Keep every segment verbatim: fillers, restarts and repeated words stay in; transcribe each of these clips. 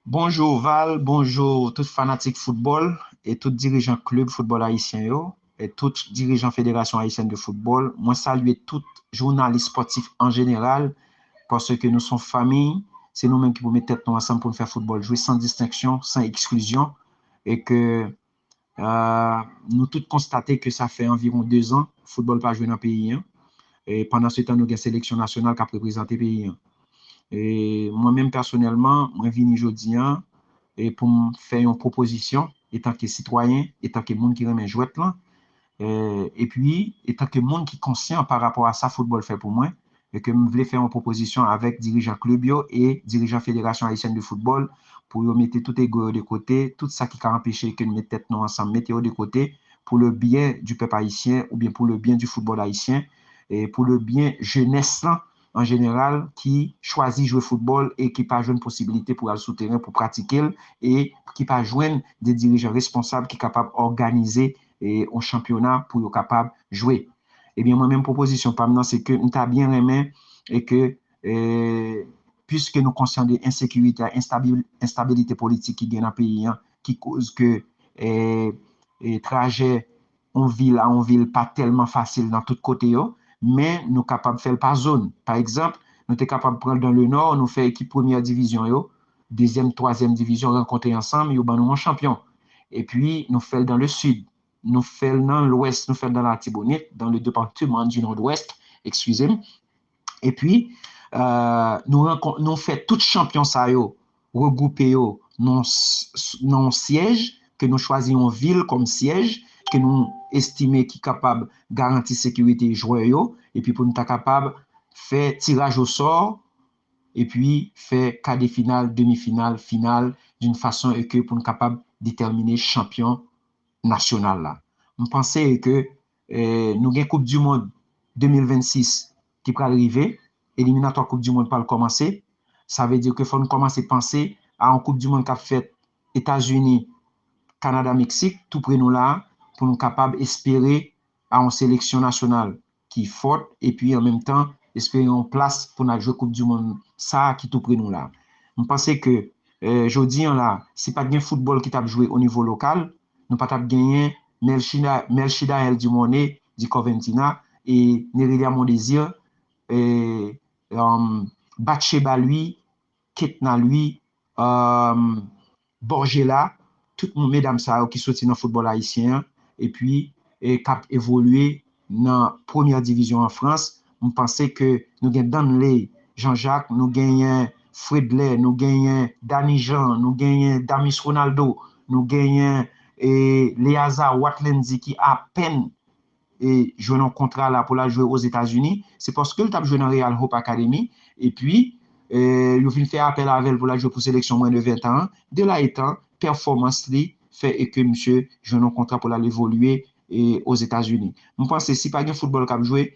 Bonjou Val, bonjou tout fanatik foutbòl e tout dirijan klib foutbòl ayisyen yo e tout dirijan Federasyon Ayisyèn de Foutbòl. Mwen salye tout jounalis spòtif an jeneral, paske nou se yon fanmi, se nou menm ki pou met tèt nou ansanm pou n fè foutbòl jwe san distenksyon, san eksklizyon, e ke, euh, nou tout konstate ke sa fè anviwon de zan foutbòl pa jwe nan peyi an. E pandan se tan, nou gen seleksyon nasyonal k ap reprezante peyi an. E mwen menm pèsonèlman, mwen vini jodi an e pou m fè yon pwopozisyon etanke sitwayen, etanke moun ki renmen jwèt lan, e, epi etanke moun ki konsyan pa rapò a sa foutbòl fè pou mwen, e ke m vle fè yon pwopozisyon avèk dirijan klib yo e dirijan Federasyon Ayisyèn de Foutbòl pou yo mete tout ego yo de kote, tout sa ki ka anpeche ke n met tèt nou ansanm, mete yo de kote pour le bien du peuple haïtien oubyen pour le bien du football haïtien e pour le bien jenès lan an jeneral ki chwazi jwe foutbòl e ki pa jwenn posibilite pou al sou teren pou pratike l e ki pa jwenn de dirijan responsab ki kapab òganize e yon chanpyona pou yo kapab jwe. Ebyen, mwen menm pwopozisyon pa m nan se ke m ta byen renmen e ke, e, piske nou konsyan de ensekirite a, enstabil, enstabilite politik ki gen nan peyi an, ki koz ke, e, e, trajè yon vil a yon vil pa tèlman fasil nan tout kote yo, men nou kapab fè l pa zòn. Pa egzanp, nou te kapab pran dan le nò, nou fè ekip premyè divizyon yo, dezyèm, twazyèm divizyon rankontre ansanm, yo ban nou yon chanpyon. Epi, nou fè l dan le sid, nou fè l nan lwès, nou fè l dan Latibonit, dans le département du Nord-Ouest, eskize m. Epi, euh, nou, rankon- nou fè tout chanpyon sa yo regwoupe yo nan s- s- nan yon syèj, ke nou chwazi yon vil kòm syèj, ke nou estime ki kapab garanti sekirite jwè yo, epi pou nou ta kapab fè tiraj osò, epi fè ka de final, demi final, final, d'une façon e ke pou nou kapab detèmine chanpyon nasyonal la. M panse ke, eh, nou gen Koup di Mond de mil vennsis ki pral rive, eliminatwa Koup di Mond pral kòmanse. Sa vle di ke fò nou kòmanse panse a yon Koup di Mond k ap fèt Etazini, Kanada, Meksik, tou pre nou la, pou nou kapab espere a yon seleksyon nasyonal ki fòt, epi an menm tan, espere yon plas pou n al jwe Koup di Mond sa a ki tou pre nou la. M panse ke, eh, jodi an la, si pa t gen foutbòl ki t ap jwe o nivo lokal, nou pa t ap genyen Melchida, Melchidaël Dumornay di Corventina e Nerilia Mondésir, e, um, Batcheba Louis, Ketna Louis, um, Borgella, tout moun, medam sa yo ki soti nan foutbòl ayisyen an, epi, e, k ap evolye nan premyè divizyon an Frans. M panse ke nou gen Danley Jean-Jacques, nou genyen Fredlè, nou genyen Dany Jean, nou genyen Damis Ronaldo, nou genyen, e, Leaza Watlendy ki apèn, e, jwenn yon kontra la pou l al jwe Ozetazini, se paske l t ap jwe nan Real Hope Academy, epi, e, yo vin fè apèl avè l pou l al jwe pou seleksyon mwens de ven tan an. De la etan, pèfòmans li fè e ke misye jwenn yon kontra pou l al evolye, e, Ozetazini. M panse si pa gen foutbòl k ap jwe,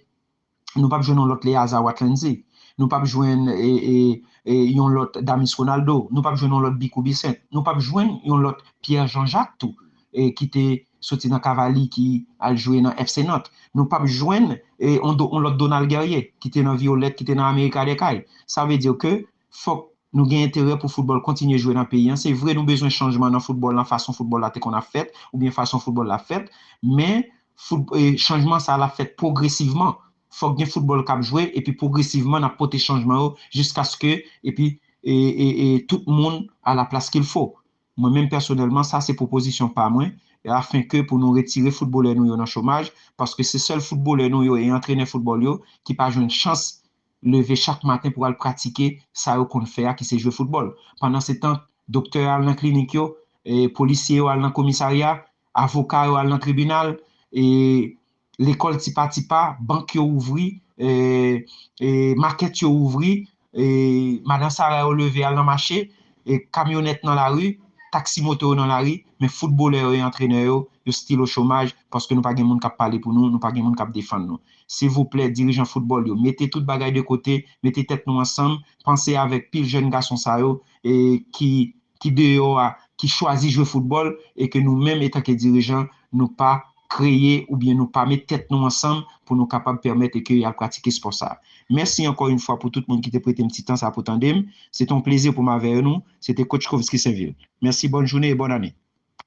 nou p ap jwenn yon lòt Leaza Watlendy. Nou p ap jwenn, e, e, e, yon lòt Damis Ronaldo. Nou p ap jwenn yon lòt Bicou Bissainthe. Nou p ap jwenn yon lòt Pierre Jean-Jacques tou, e, ki te soti nan Cavali ki al jwe nan F C Nantes. Nou p ap jwenn, e, yon do- yon lòt Donald Guerrier ki te nan Violet, ki te nan America des Cayes. Sa vle di ke fòk nou gen enterè pou foutbòl kontinye jwe nan peyi an. Se vre nou bezwen chanjman nan foutbòl, nan fason foutbòl la te konn ap fèt, oubyen fason foutbòl la ap fèt, men fout- e, chanjman sa a l ap fèt pwogresivman. Fòk gen foutbòl k ap jwe, epi pwogresivman n ap pote chanjman yo jiskaske, epi, e, e, e, tout moun a la plas qu'il faut. Mwen menm pèsonèlman, sa se pwopozisyon pa mwen, e afenke pou nou retire foutbolè nou yo nan chomaj, paske se sèl foutbolè nou yo e antrenè foutbòl yo ki pa jwenn chans leve chak maten pou al pratike sa yo konn fè a, ki se jwe foutbòl. Pandan se tan, doktè yo al nan klinik yo, e, polisye yo al nan komisarya, avoka yo al nan tribinal, e, lekòl tipa tipa, bank yo ouvri, e, e, makèt yo ouvri, e, madan Sara yo leve al nan mache, e, kamyonèt nan lari, taksi moto yo nan lari, men foutbolè yo e antrenè yo, yo still o chomaj, paske nou pa gen moun k ap pale pou nou, nou pa gen moun k ap defann nou. Silvouplè, dirijan foutbòl yo, mete tout bagay de kote, mete tèt nou ansanm, panse avèk pil jèn gason sa yo, e ki, ki deyò a, ki chwazi jwe foutbòl, e ke nou menm, etanke dirijan, nou pa kreye oubyen nou pa met tèt nou ansanm pou nou kapab pèmèt e ke y al pratike spò sa a. Mèsi ankò yon fwa pou tout moun ki te prete m ti tan sa pou tande m. Se te yon plezi pou m avè nou. Se te Coach Kovski Sainvil. Mèsi, bòn jounen e bòn ane.